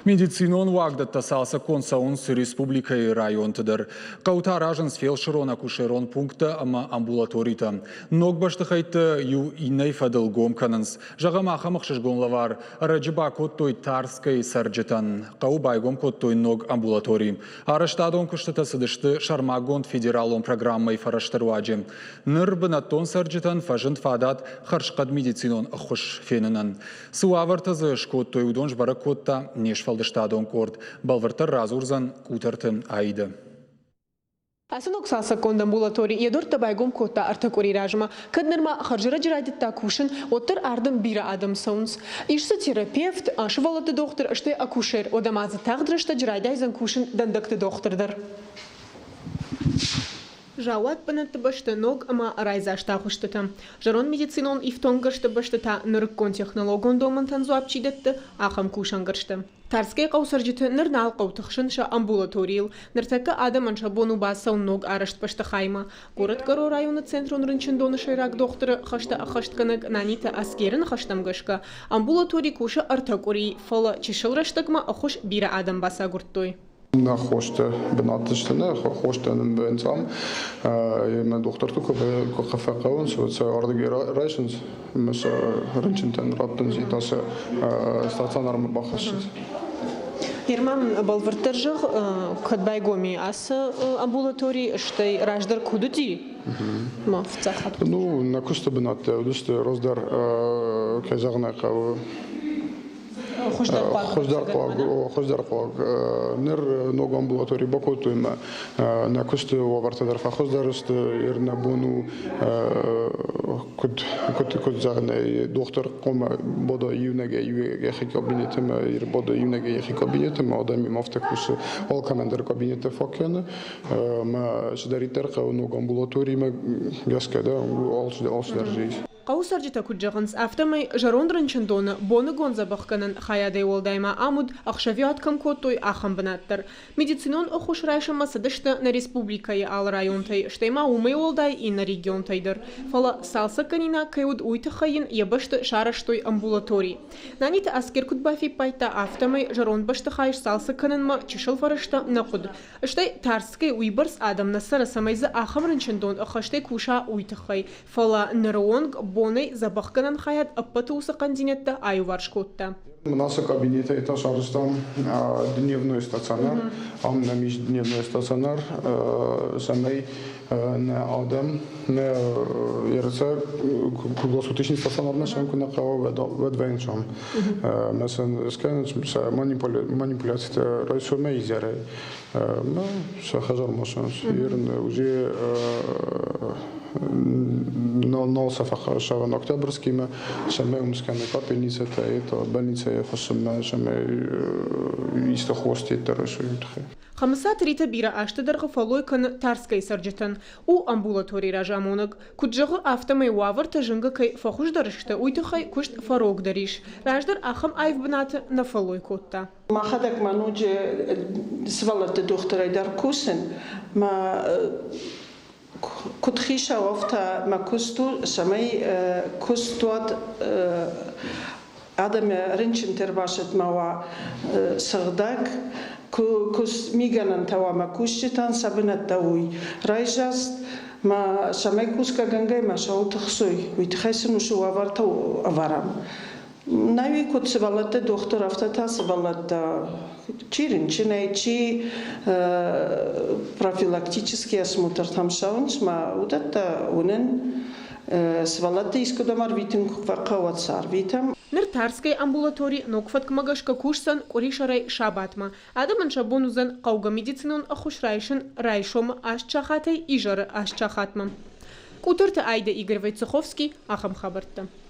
Медицинон уагдӕттӕ цалцӕггонд цӕуынц республикӕйы районты дӕр. Хъӕутӕ аразынц фелсырон-акушерон пункттӕ ӕмӕ амбулаторитӕ. Ног бӕстыхӕйтты иу иннӕйы фӕдыл гом кӕнынц. Зӕгъӕм, ахӕм ӕхсызгон лӕвар ӕрӕджы бакодтой Тарскӕйы цӕрджытӕн. Хъӕуы байгом кодтой ног амбулатори. Арӕзтадон куыстытӕ цыдысты сӕрмагонд федералон программӕйы фӕрӕзты руаджы. Ныр бынӕттон цӕрджытӕн фӕзынд фадат хӕрзхъӕд медицинон ӕххуыс фенынӕн. Цы уавӕртӕ дзы скодтой, уыдон сбӕрӕг кодта не сфӕлдыстадон къорд. Бӕлвырддӕр радзурдзӕн Къутӕрты Аидӕ. Ацы ног цалцӕггонд амбулатори йӕ дуӕрттӕ байгом кодта ӕртӕ къуыри размӕ. Кӕд нырма хӕрзӕрӕджы райдыдта кусын, уӕддӕр ардӕм бирӕ адӕм цӕуынц. Ис дзы терапевт, сывӕллӕтты дохтыр, стӕй акушер, уӕдӕ ма дзы тагъд рӕстӕджы райдайдзӕн кусын дӕндӕгты дохтыр дӕр. Заууат бынӕтты бӕсты ног ӕмӕ райдзаст агъуыстытӕ. Зӕронд медицинон ифтонггӕрзты бӕсты та нырыккон технологон домӕнтӕн дзуапп чи дӕтты, ахӕм кусӕнгӕрзтӕ. Тарскӕйы хъӕуы цӕрджыты ныр нал хъӕуы тыхсын сӕ амбулаторийыл. Ныртӕккӕ адӕмӕн сӕ бон у бацӕуын ног арӕзт бӕстыхаймӕ. Горӕтгӕрон районы центрон рынчындоны сӕйраг дохтыры хӕстӕ ӕххӕстгӕнӕг Наниты Аскеры ныхӕстӕм гӕсгӕ, амбулатори кусы ӕртӕ къуыри, фӕлӕ чысыл рӕстӕгмӕ ӕххуыс бирӕ адӕм бацагуырдтой. Нӕ хостӕ бынаты сты, нӕ хостӕ нын бӕнцам. Ӕмӕ дохтырты куы фӕхъӕуынц, уӕд сӕ ардыгӕй райсынц ӕмӕ сӕ рынчынтӕн раттынц, та сӕ стационармӕ бахӕссынц. Ерман, бӕлвырддӕр зӕгъ, кӕд байгом и ацы амбулатори, стӕй раздӕр куыд уыди? Ма фыццаг хатт. Ну, нӕ куысты бынӕттӕ уыдысты раздӕр, кӕй зӕгъын ӕй хъӕуы, Хуыздӕрхъуаг. Ныр ног амбулатори бакодтой ӕмӕ нӕ куысты уавӕртӕ дӕр фӕхуыздӕр сты. Ир нӕ бон у, куыд, куыд зӕгъын ӕй, дохтыр хъуамӕ бада иунӕгӕй йӕхи кабинеты ӕмӕ ир бада иунӕгӕй йӕхи кабинеты ӕмӕ адӕмимӕ афтӕ кусы. Алкӕмӕн дӕр кабинеттӕ фаг кӕны. Ӕмӕ цыдӕриддӕр хъӕуы ног амбулаторимӕ гӕсгӕ дӕр алцыдӕр дзы ис. Хъӕуы цӕрджытӕ куыд зӕгъынц, афтӕмӕй зӕронд рынчындоны боныгон дзӕбӕхгӕнӕн хайадӕй уӕлдай ма ам уыд, ӕхсӕвиуат кӕм кодтой, ахӕм бынат дӕр. Медицинон ӕххуыс райсынмӕ цыдысты нӕ республикӕйы алы районтӕй, стӕй ма уымӕй уӕлдай иннӕ регионтӕй дӕр. Фӕлӕ цалцӕггӕнинаг кӕй уыд, уый тыххӕй йын йӕ бӕсты сарӕзтой амбулатори. Наниты Аскер куыд бафиппайдта, афтӕмӕй зӕронд бӕстыхай сцалцӕг кӕнынмӕ чысыл фӕрӕзтӕ нӕ хъуыд. Стӕй Тарскӕйы уыйбӕрц адӕм нӕ цӕры, цӕмӕй дзы ахӕм рынчындон ӕххӕстӕй куса, уый тыххӕй. Фӕлӕ ныры онг бонӕй дзӕбӕхгӕнӕн хайад ӕппӕт уыцы хъӕндзинӕдтӕ аиуварс кодта. Ацы кабинетӕй та сарӕзтам дневной стационар. Ам нӕм ис дневной стационар, цӕмӕй нӕ адӕм, нӕ РЦ круглосуточный стационар сӕм куы нӕ хъӕуа, уӕд вӕййынц ам. Мӕ сын скӕнынц сӕ манипуляцитӕ райсомӕй изӕрӕй. Ну, сӕ хӕдзармӕ цӕуынц. Ерын уже нал сӕ фӕхӕссӕвӕн Октябрьскимӕ, цӕмӕй уым скӕны капельницӕтӕ, это больницӕйы хуыссынмӕ, цӕмӕй исты хостӕ райсой, уый тыххӕй. Хӕмыцаты Ритӕ бирӕ азты дӕргъы фӕллой кӕны Тарскӕйы цӕрджытӕн. У амбулаторийы разамонӕг. Куыд зӕгъы, афтӕмӕй уавӕртӕ зынгӕ кӕй фӕхуыздӕр сты, уый тыххӕй куыст фӕрогдӕр ис. Раздӕр ахӕм аив бынаты нӕ фӕллой кодта. Мӕхӕдӕг ма ноджы сывӕллӕтты дохтырӕй дӕр кусын. Мӕ куыд хицау, афтӕ мӕ куыст у, цӕмӕй куыстуат адӕмы рынчынты ӕрбацыдмӕ уа сыгъдӕг, мигӕнӕнтӕ уа мӕ кусджытӕн сӕ бынӕттӕ уой райдзаст, ма цӕмӕй кусгӕгӕнгӕй ма сӕуыл тыхсой, уый тыххӕй сын уыцы уавӕртӕ ӕвӕрӕм. Нӕуи куыд сывӕллӕтты дохтыр, афтӕ та сывӕллӕттӕ чи рынчынӕй, чи профилактический осмотртӕм цӕуынц, ма уыдӕттӕ уынын. Сывӕллӕтты искуыдӕм ӕрвитын куы фӕхъӕуы, уӕд сӕ ӕрвитӕм. Ныр Тарскӕйы амбулатори ног фӕткмӕ гӕсгӕ кусдзӕн къуырисӕрӕй сабатмӕ. Адӕмӕн сӕ бон уыдзӕн хъӕугӕ медицинон ӕххуыс райсын райсомы аст сахатӕй изӕры аст сахатмӕ. Къутӕрты Айдӕ Игорь Войцеховский, ахӕм хабӕрттӕ.